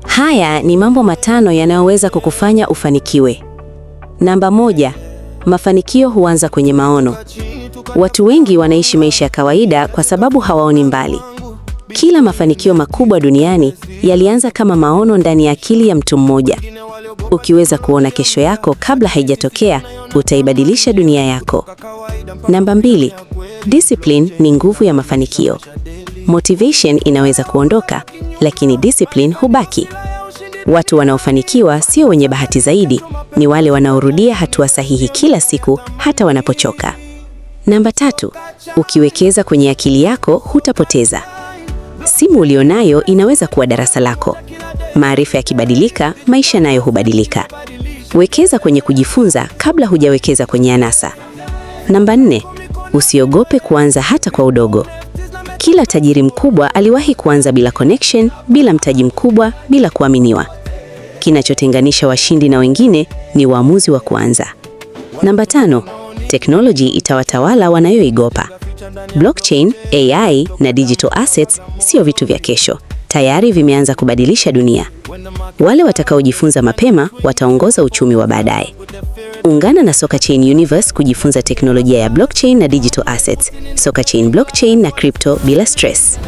Haya ni mambo matano yanayoweza kukufanya ufanikiwe. Namba 1, mafanikio huanza kwenye maono. Watu wengi wanaishi maisha ya kawaida kwa sababu hawaoni mbali. Kila mafanikio makubwa duniani yalianza kama maono ndani ya akili ya mtu mmoja. Ukiweza kuona kesho yako kabla haijatokea, utaibadilisha dunia yako. Namba 2, discipline ni nguvu ya mafanikio. Motivation inaweza kuondoka, lakini discipline hubaki. Watu wanaofanikiwa sio wenye bahati zaidi, ni wale wanaorudia hatua sahihi kila siku hata wanapochoka. Namba 3, ukiwekeza kwenye akili yako hutapoteza. Simu ulionayo inaweza kuwa darasa lako. Maarifa yakibadilika, maisha nayo hubadilika. Wekeza kwenye kujifunza kabla hujawekeza kwenye anasa. Namba 4, usiogope kuanza hata kwa udogo. Kila tajiri mkubwa aliwahi kuanza bila connection, bila mtaji mkubwa, bila kuaminiwa. Kinachotenganisha washindi na wengine ni uamuzi wa kuanza. Namba 5, teknoloji itawatawala wanayoiogopa. Blockchain, AI na digital assets sio vitu vya kesho, tayari vimeanza kubadilisha dunia. Wale watakaojifunza mapema wataongoza uchumi wa baadaye. Ungana na Soka Chain Universe kujifunza teknolojia ya blockchain na digital assets. Soka Chain, blockchain na crypto bila stress.